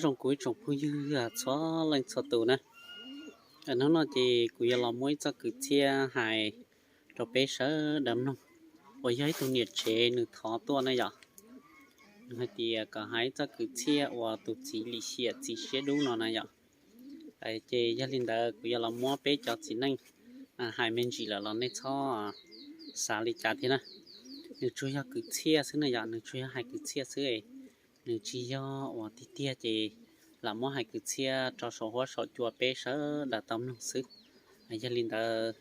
Zoo kuv ib tsoom phooj ywg txhua leej txhua tus na, hnub no ces kuv yuav los muab ib txoj kwv txhiaj hais rau peb sawv daws mloog, uas yog ib tug niam tsev nws thov tuaj na yom. Nws hais tias kom hais ib txoj kwv txhiaj uas tus txiv lim hiam txiv siab dub no na yom. Ces yog li ntawd kuv yuav los muab peb cov txiv neej hais me ntsis lawm los nej txhob xav li cas thiab na. Nws tsuas yog kwv txhiaj xwb na yom, nws tsuas yog hais kwv txhiaj xwb. Nws tsis yog uas tiag tiag ces lam muab hais kwv txhiaj rau saum huab saum cua peb sawv daws tau mloog xwb. Yog li ntawd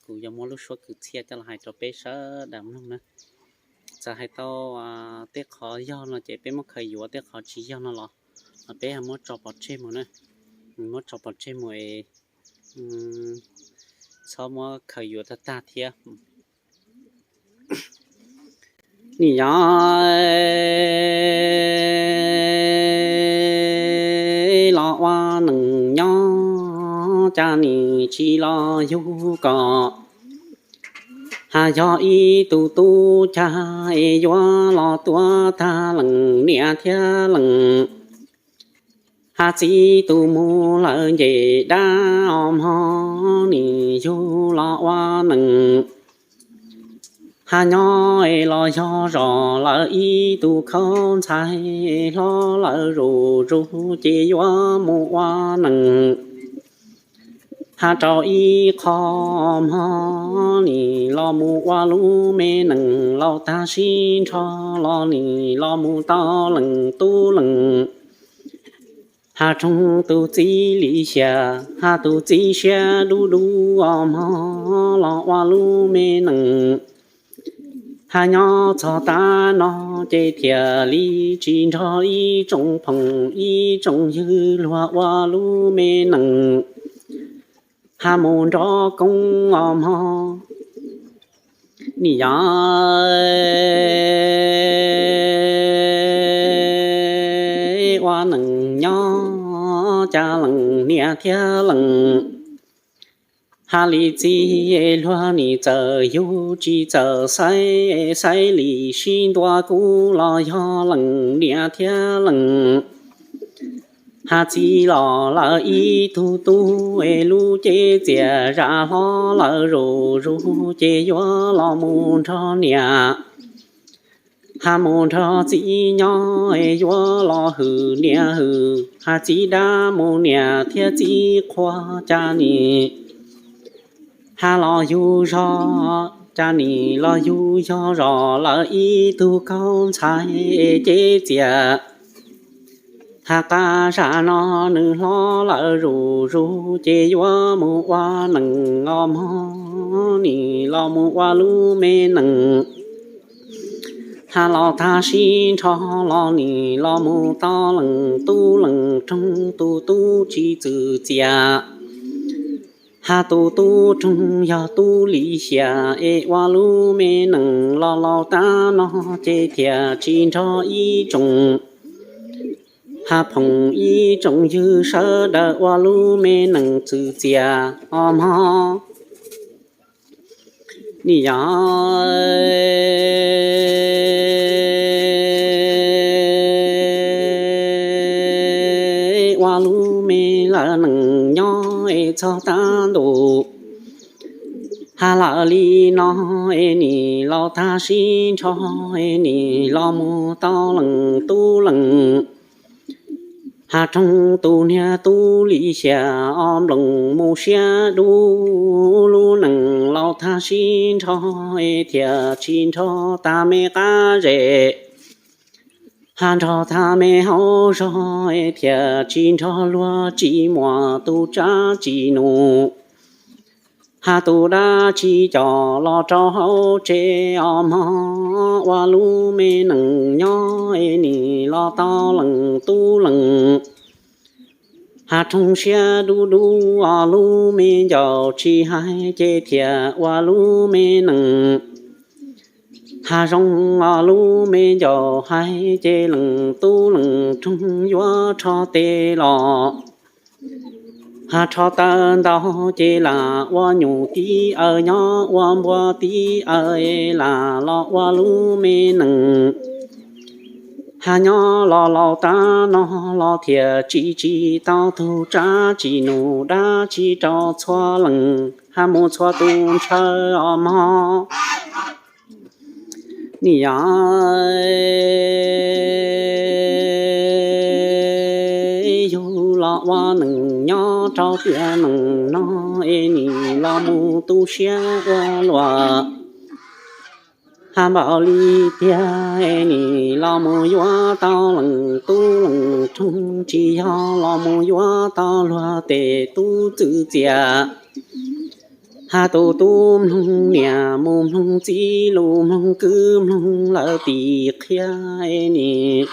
kuv yuav muab lub suab kwv txhiaj coj los hais rau peb sawv daws mloog na. Txawm hais tau tej qhov yog no ces peb muab khaws yuav, tej qhov tsis yog no los peb muab tso pov tseg mus na. Muab tso pov tseg mus es txhob muab khaws yuav tag tag thiab. Nim yog los ua neeg nyob cas nim tsis los yug kom, haj yog ib tug tub cas es yuav los tuaj tag leej niam thiab leej. Haj txiv tus mus lawm nce dab os mog, nim yug los ua neeg. Haj nyob es los yog zos lawv ib tug khaub ntxhais, hlob lawv zuj zus ces yuav mus ua neeg. Haj rau ib qho mog, nim los mus ua lub me neeg, laus tag sib nrho los nim los mus tau leej tub leej. Haj roog tus txiv lim hiam, haj tus txiv siab dub dub os mog, los ua lub me neeg. Haj nyob txog tav no ces thiaj li tsis nrog ib tsoom phooj ib tsoom ywg luag ua lub me neeg. Haj mus nrog koob os mog, nim yog ua neeg nyob cas leej niam thiab leej. Haj li txiv luag nim txawm yug tsis txawm xaiv, xaiv li sib ntua kuv los yog leej niam thiab leej. Haj txiv los lawm ib tug tub es lub cev txias zam hlob lawv zuj zus ces yuav los mus nrog niam. Haj mus nrog txiv nyob es yuav los hwm niam hwm, haj txiv dab mus niam thiab txiv qhua cas nim. Haj los yug zos cas nim los yug yog zos lawv ib tug khaub ntxhais cev txias. Haj qab zam no nws hlob lawm zuj zus ces yuav mus ua neeg os mog, nim los mus ua lub me neeg. Haj los tag sib nrho los nim los mus tau leej tub leej, roog tus tub tsis txwm txias. Haj tus tub roog yog tub lim hiam es ua lub me neeg los laus tag no ces thiaj tsis nrog ib tsoom. Haj phooj ib tsoom ywg sawv daws ua lub me neeg txwm txias os mog. Nim yog ua lub me lawm neeg nyob es txog tag ntuj. Haj lawm li no es nim los tag sib nrho es nim los mus tau leej tub leej. Haj roog tus niag tub lim hiam os nploos mus siab dub, lub neej laus tag sib nrho es thiaj tsis nrog tag me qab zes. Haj nrog tag me hauv zog es thiaj tsis nrog luag tsis muaj tus tsab tsis nus. Haj tus dab tsis coj los rau hauv tsev os mog, ua lub me neej nyob es nim los tau leej tub leej. Haj roog siab dub dub os lub me ncaus tsis hais ces thiaj ua lub me neej. Haj zoo os lub me ncaus hais ces leej tub leej roog yuav rho tes los. Haj rho taw ntau ces lam ua nyuj tib aw nyob ua npua tib aw lam los ua lub me neej. Has nyob los laus tab no los thiaj tsis tsim tau tug tsab tsis num dab tsi rau txhua leej, has mus txhua tus ntshaw os mog. Nim yog yug los ua neeg nyob rau tiam neej no es nim los mus tu siab ua luaj. Has npaum li tiag es nim los mus yuav tau leej tub leej roog, tsis yog los mus yuav tau luag tes tub txwv txias. Has tus tub mloog niam mus mloog txiv lus mloog kwv mloog lawv tim qhia es nim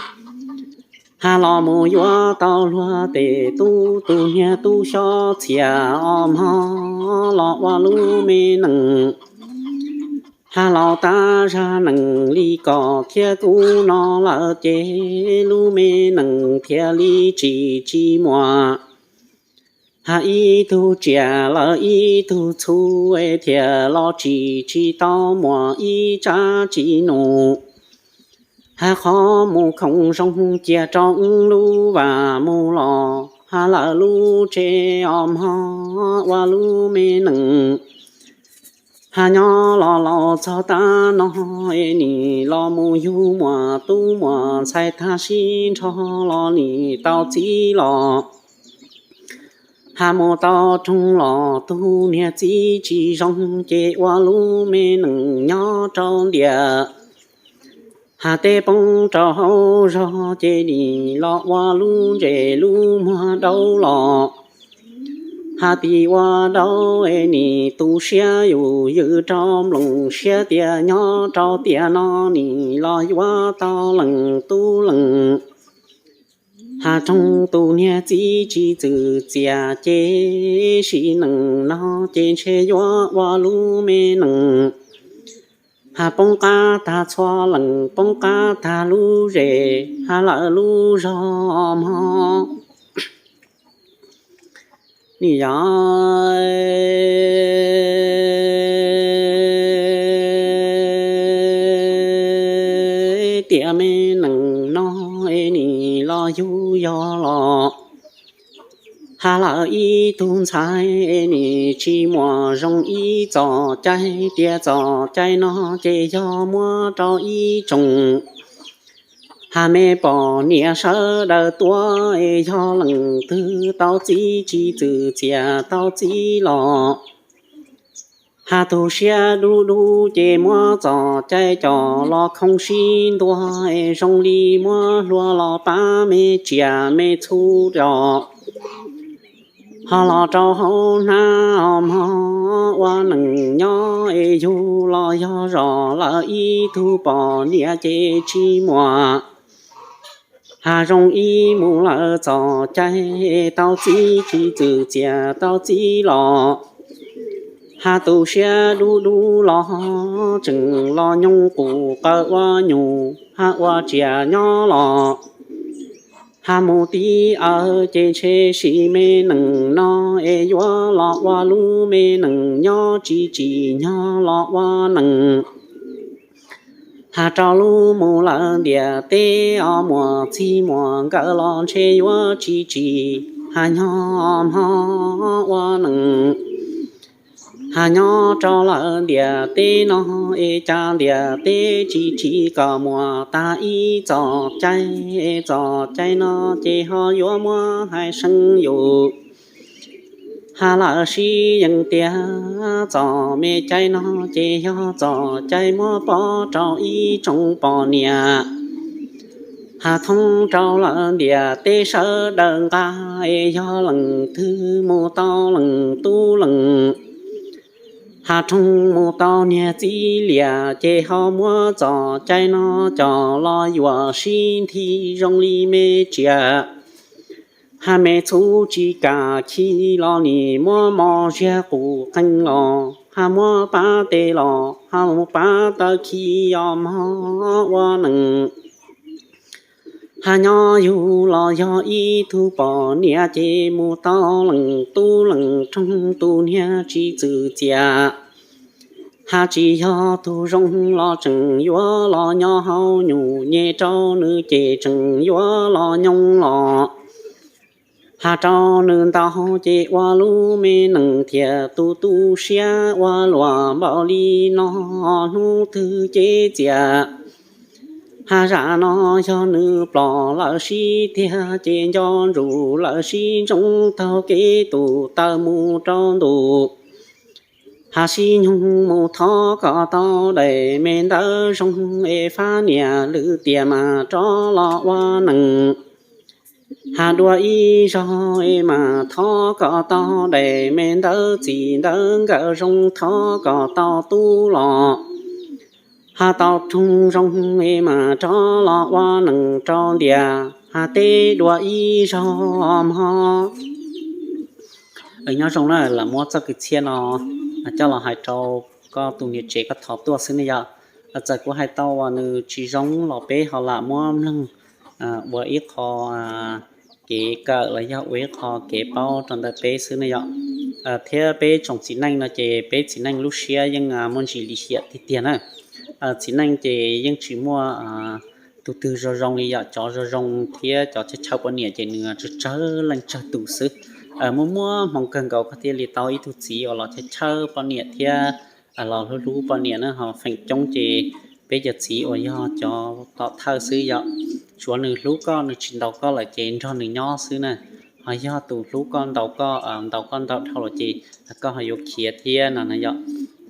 has los mus yuav tau luag tes tub, tus niag tub xyob txhias os mog, los ua lub me neej. Has laus tab zag neej li koj thiab kuv no lawm ces lub me neej thiaj li tsim tsis muaj. Has ib tug tsiaj lawm ib tug txhu es thiaj los tsim tsis tau muaj ib tsab tsis num. Has qhov mus khoom zoo cia rau lub vas mus los, has lawm lub tsev os mog, ua lub me neej. Has nyob los laus txog tab no es nim los mus yug muaj tub muaj ntxhais tag sib nrho los nim tau txiv los. Has mus tau roog los tus niag txiv tsis zoo ces ua lub me neej nyob rau ntiam. Has teb poob rau hauv zog ces nim los ua lub ntses lub muag dauv los. Has tis ua dauv es nim tu siab yus ywm rau nplooj siab tias nyob rau tiam no nim los yuav tau leej tub leej. Has roog tus niag txiv tsis txwv txias ces sim neej no ces ntshe yuav ua lub me neej. Has poob qab tag txhua leej poob qab tag lub zes, has lawm lub zog mog. Nim yog tiam me neej no es nim los yug yog los, has lawm ib tug ntxhais es nim tsis muaj zoo ib txoj cai, tias txoj cai no ces yog muab rau ib tsoom. Has me poj niam sawv daws tuaj es yog leej twg tau txiv tsis txwv txias tau txiv los. Has tu siab dub dub ces muab txoj cai coj los khoov sib ntua es zoo li muab hlua los pab me tsiaj me txhu coj. Ho los rau hauv hnab os mog, ua neej nyob es yug los yog zom lawm ib tug poj niam ces tsis muaj. Has zoo ib mus lawm txoj cai, tau txiv tsis txwv txias tau txiv los. Has tu siab dub dub los tseem los nyoog qus qawv ua nyuj, has ua tsiaj nyob los. Has mus tib awv ces ntshe sim me neej no es yuav los ua lub me neej nyob tsis tsim nyog los ua neej. Has rau lub mus lawm ntiaj teb os, muaj txij muaj nkawm los ntshe yuav tsis tsim, has nyog hmo ua neej. Has nyob rau lawm ntiaj teb no es cas ntiaj teb tsis tsim kom muaj tag ib txoj cai, txoj cai no ces ho yuav muab hais seeb yus. Has lawm sib yees tias txoj me cai no ces yog txoj cai muab pov rau ib tsoom poj niam. Has thoob rau lawm ntiaj teb sawv daws nqa, es yog leej twg mus tau leej tub leej, has roog mus tau niag txiv liam, ces ho muab txoj cai no coj los yuam sib nthi zoo li me tsiaj. Has me txhuv tsis kam khi los nim muab mos ziag qus qees los, has muab pab tes los, has mus pab taw khi os mog ua neej. Has nyob yug los yog ib tug poj niam ces mus tau leej tub leej roog, tus niag tsis txwv txias Hab tsis yog tug zoo los tseem yuav los nyob hauv nyuj nyem rau nws ces tseem yuav los nyob los. Hab rau nws ntaus ces ua lub me nees thiab tu tu siab ua luam npaum li no hnub twg ces txias. Hab zam no yog nws plom lawm sib tiag ces nco ntsuj lawm sib ntsoov taug kev tus taw mus rau ntuj. Hab sib nyoog mus thov kom tau daim me ntawv zoo es fab niam lwm tiam mas rov los ua nees. Hab dua ib zaug es mas thov kom tau daim me ntawv txim ntawv nkawm zoo thov kom tau tub los. Hab tau roog zoo es mas rov los ua nees rau ntias hab teb dua ib zaug mog. Nyob zoo na, lam muab txoj kwv txhiaj no coj los hais rau koj tus niam tsev koj thov tuaj xwb ne yom. Txawm kuv hais tau uas nws tsis zoo los peb ho lam muab mloog ua ib qho kev kawm los yog ua ib qho kev paub rau ntawm peb xwb ne yom. Thiab peb tsoom txiv neej no ces peb txiv neej lub siab yeej muaj ntsis lim hiam tiag tiag na. Txiv neej ces yeej tsis muaj tus twg zoo zoo li yom, cov zoo zoo thiab cov tshawj tshawj poj niam ces nws tsawg tsawg leej tsawg tus xwb. Muaj muaj hmoo kawg nkaus koj thiaj li tau ib tug txiv uas los tshawj tshawj poj niam thiab los hlub hlub poj niam na. Ho feem coob ces peb cov txiv uas yog cov tom thawj xwb yom, tsuav nws hlub koj nws tsis ntaus koj lawm ces nrog nws nyob xwb na. Ho yog tus hlub koj ntaus koj, ntaus koj ntau dhau lawm ces koj ho yuav khiav thiab no na yom.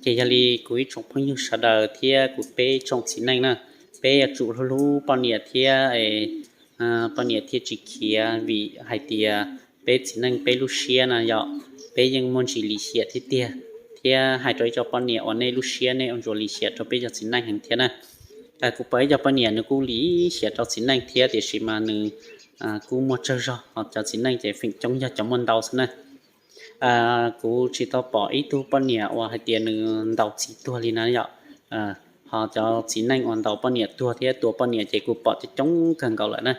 Ces yog li kuv ib tsoom phooj ywg sawv daws thiab kuv peb tsoom txiv neej na, peb yuav tsum hlub hlub poj niam thiab poj niam thiaj tsis khiav, vim hais tias peb txiv neej peb lub siab no yom, peb yeej muaj ntsis lim hiam tiag tiag. Thiab hais rau ib co poj niam uas nej lub siab nej ua ntsuas lim hiam rau peb cov txiv neej heev thiab na. Kuv pom ib co poj niam nws kuj lim hiam rau txiv neej thiab, tiam sis mas nws kuj muaj tsawg zog, ho cov txiv neej ces feem coob yog cov muaj ntau xwb na. Kuv tsis tau pom ib tug poj niam uas hais tias nws ntaus txiv tuag li na yom. Ho cov txiv neej uas ntaus poj niam tuag thiab tua poj niam ces kuv pom coob coob kawg nkaus lawm na.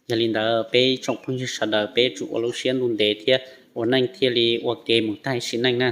Yog li ntawd peb tsoom phooj ywg sawv daws peb tsum ua lub siab ntuj ntev thiab ua neej thiaj li ua ke mus tag sim neej na.